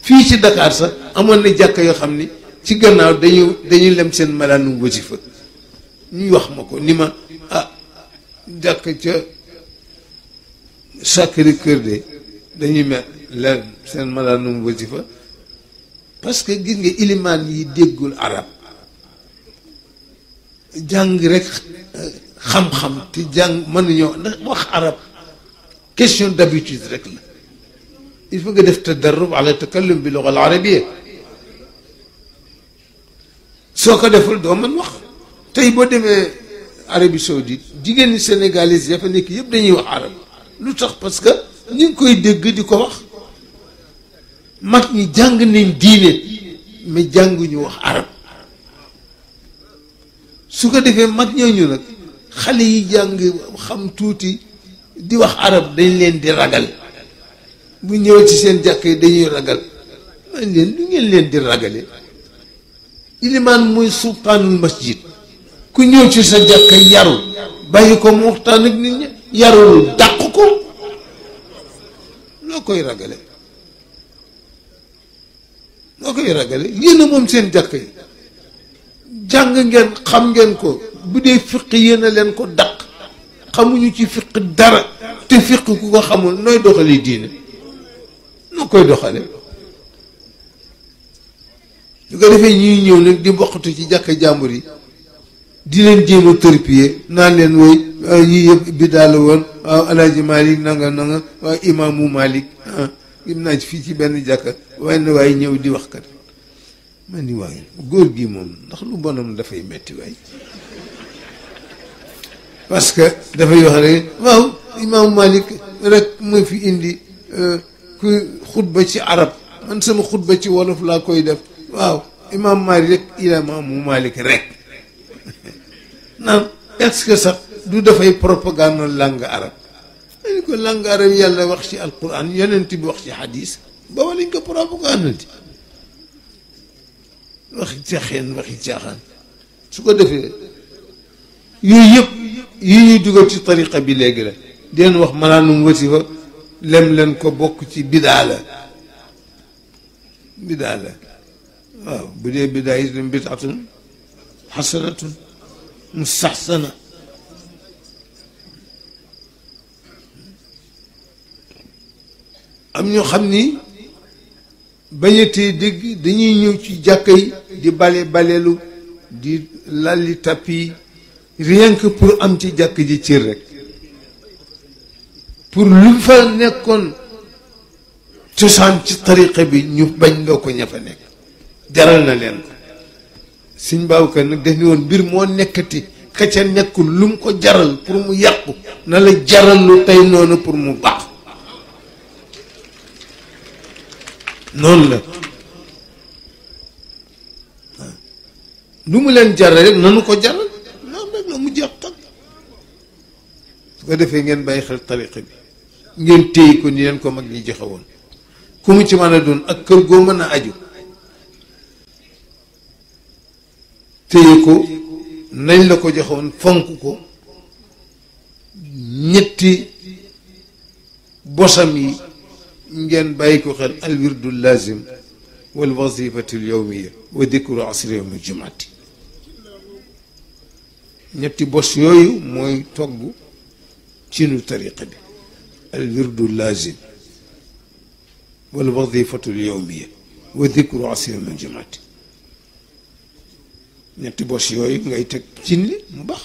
fii ci Dakar sax amoon na jàkka yoo xam ni ci gannaaw dañuy lem seen malaanu wasifa ñuy wax ma ko ni ma jàkka ca Sacré-Cœur de dañuy lem seen malaanu wasifa parce que gis nga ilimaan yi déggul arab jàng rek xam-xam te jàng mënuñoo ndax wax arab question d'habitude rek la il faut nga def tadarrub ala takallum bi lugha al arabiyya soo ko deful doo mën wax tey boo demee Arabie Saoudite jigéen ñi sénégalais ya fa nekk yëpp dañuy wax arab lu tax parce que ñu ngi koy dégg di ko wax mag ñi jàng nañ diine mais jànguñu wax arab su ko defee mag ñooñu nag xale yi jàng xam tuuti di wax arab dañ leen di ragal bu ñëwee ci seen jàkk yi dañuy ragal man leen lu ngeen leen di ragale ilimaan mooy sultaanul masjid ku ñëw ci sa jàkk yaru bàyyi ko mu waxtaan ak nit ñi yarul dàq ko loo koy ragale yéen a moom seen jàkk yi jàng ngeen xam ngeen ko bu dee fiq yéen a leen ko dàq xamuñu ci fiq dara te fiq ku ko xamul nooy doxali diine noo koy doxale su ko defee ñuy ñëw nag di bokkatu ci jàkk jàmbur yi di leen jéem a tërpiye naan leen woy yii yëpp bi daal woon waaw alaaji Malick nanga waaw imaamu Malick gim naa ci fii ci benn jàkka waaye na waaye ñëw di wax kat man ni waaye góor gi moom ndax lu bonam dafay metti waay parce que dafay wax rek waaw imaamu Malick rek ma fi indi ku xutba ci arab man sama xutba ci wolof laa koy def waaw imaamu Malick rek imaamu Malick rek naan est-ce que sax du dafay propagande langue arabe dañ ko langue arabe yàlla wax ci alquran yonent bi wax ci hadis ba wala ñu ko propagande di waxi caxeen waxi caaxaan su ko defee yooyu yëpp yi ñuy dugal ci tariqa bi léegi la di leen wax malaanum wasifa lem leen ko bokk ci bidaa la waaw bu dee bidaa yi dem bidaatun xasanatun mustaxsana am ñoo xam ni bañatee dégg dañuy ñëw ci jàkka yi di balelu di lalli tapis rien que pour am ci jàkk ji cër rek pour lu fa nekkoon cosaan ci tariqa bi ñu bañ loo ko ña fa nekk jaral na leen ko Sëñ Babacar nag daf ni woon mbir moo nekkati ka ca nekkul lu mu ko jaral pour mu yàqu na la jaral lu tey noonu pour mu baax noonu la lu mu leen jaral rek nanu ko jaral noonu rek la mu jeex tag su ko defee ngeen bàyyi xel tariqa bi ngeen téye ko ni leen ko mag ñi joxe woon ku mu ci mën a doon ak kër goo mën a aju téye ko nañ la ko joxoon fonk ko ñetti bosam yi ngeen bàyyi ko xel alwirdu lazim wal wazifatu lyawmiya wa dikru asri yawmi jumaati ñetti bos yooyu mooy togg ci nu tariqa bi alwirdu lazim wal wazifatu lyawmiya wa dikru asri yawmi jumaati ñetti bos yooyu ngay teg cin li mu baax